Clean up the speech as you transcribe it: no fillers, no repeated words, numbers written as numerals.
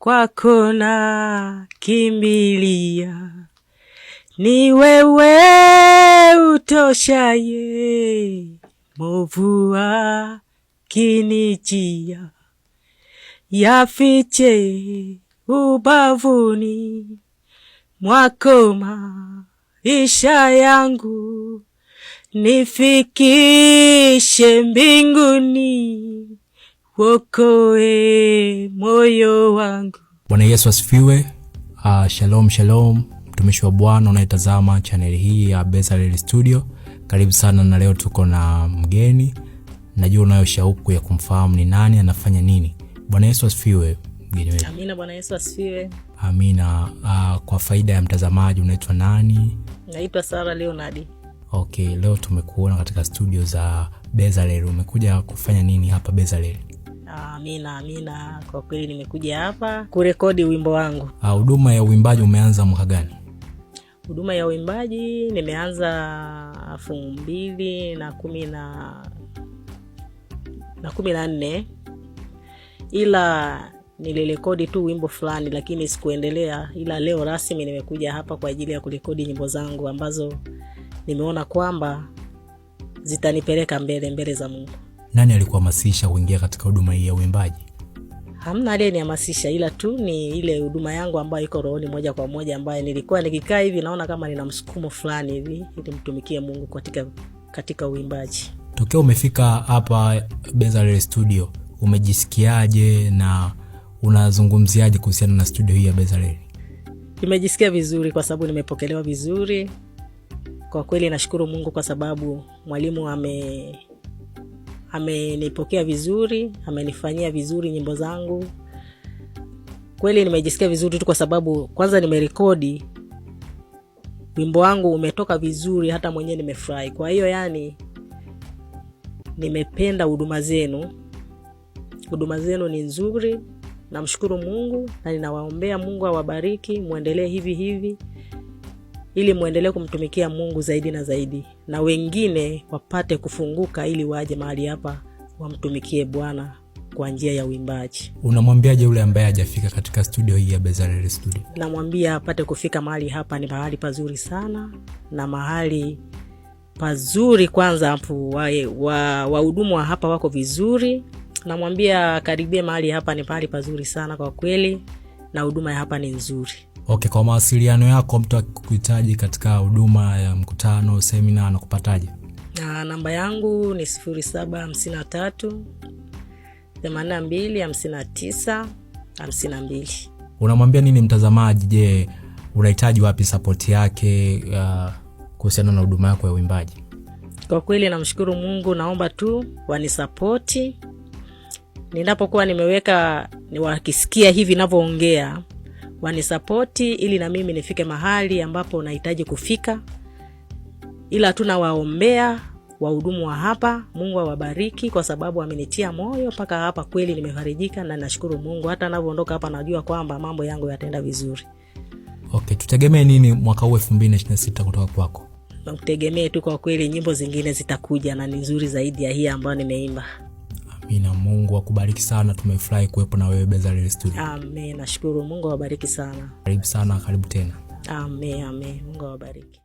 Kwako na kimbilia, ni wewe utoshaye, movu akinijia, yafiche ubavuni mwako maisha yangu, nifikishe mbinguni, wokoe moyo wangu. Bwana Yesu asifiwe. Shalom shalom, mtumishi wa Bwana unayetazama chaneli hii ya Bezalel Studio, karibu sana. Na leo tuko na mgeni, najua unayo shauku ya kumfahamu ni nani, anafanya nini. Bwana Yesu asifiwe, mgeni wetu. Amina. Bwana Yesu asifiwe. Amina. Kwa faida ya mtazamaji, unaitwa nani? Naitwa Sara Leonard. Okay, leo tumekuona katika studio za Bezalel. Umekuja kufanya nini hapa Bezalel? Amina, amina. Kwa kweli nimekuja hapa kurekodi wimbo wangu. Huduma ya uimbaji umeanza mwaka gani? Huduma ya uimbaji nimeanza 2014, ila nilirekodi tu wimbo fulani, lakini sikuendelea. Ila leo rasmi nimekuja hapa kwa ajili ya kurekodi nyimbo zangu ambazo nimeona kwamba zitanipeleka mbele mbele za Mungu. Nani alikuhamasisha kuingia katika huduma hii ya uimbaji? Hamna aliyenihamasisha, ila tu ni ile huduma yangu ambayo iko rohoni moja kwa moja, ambayo nilikuwa nikikaa hivi naona kama nina msukumo fulani hivi ili mtumikie Mungu katika uimbaji. Tokea umefika hapa Bezalel Studio, umejisikiaje na unazungumziaje kuhusiana na studio hii ya Bezalel? Nimejisikia vizuri kwa sababu nimepokelewa vizuri. Kwa kweli nashukuru Mungu kwa sababu mwalimu amenipokea vizuri, amenifanyia vizuri nyimbo zangu. Kweli nimejisikia vizuri tu kwa sababu kwanza nimerekodi wimbo wangu umetoka vizuri, hata mwenyewe nimefurahi. Kwa hiyo nimependa huduma zenu. Huduma zenu ni nzuri. Namshukuru Mungu na ninawaombea Mungu awabariki, muendelee hivi hivi ili muendelee kumtumikia Mungu zaidi na zaidi, na wengine wapate kufunguka ili waje mahali hapa wamtumikie Bwana kwa njia ya uimbaji. Unamwambiaje yule ambaye hajafika katika studio hii ya Bezalel Studio? Namwambia apate kufika mahali hapa, ni mahali pazuri sana na mahali pazuri kwanza hapo wahudumu wa hapa wako vizuri. Namwambia karibie mahali hapa, ni mahali pazuri sana kwa kweli, na huduma ya hapa ni nzuri. Okay, kwa mawasiliano yako, mtu akikuhitaji katika huduma ya mkutano, semina, anakupataje? Na namba yangu ni 0753 82 59 52. Unamwambia nini mtazamaji? Je, unahitaji wapi support yake kuhusiana na huduma yako ya uimbaji? Kwa kweli namshukuru Mungu, naomba tu wanisapoti ninapokuwa nimeweka, ni wakisikia hivi ninavyoongea wanisapoti ili na mimi nifike mahali ambapo nahitaji kufika. Ila tunawaombea wahudumu wa hapa, Mungu awabariki kwa sababu amenitia moyo mpaka hapa. Kweli nimefarijika na nashukuru Mungu. Hata ninavyoondoka hapa najua kwamba mambo yangu yataenda vizuri. Okay, tutegemee nini mwaka huu 2026 kutoka kwako? Tutegemee tu kwa kweli nyimbo zingine zitakuja na ni nzuri zaidi ya hii ambayo nimeimba. Amina. Mungu akubariki sana, tumefurahi kuwepo na wewe Bezalel Studio. Amen, nashukuru. Mungu awabariki sana. Karibu sana, karibu tena. Amen, amen. Mungu awabariki.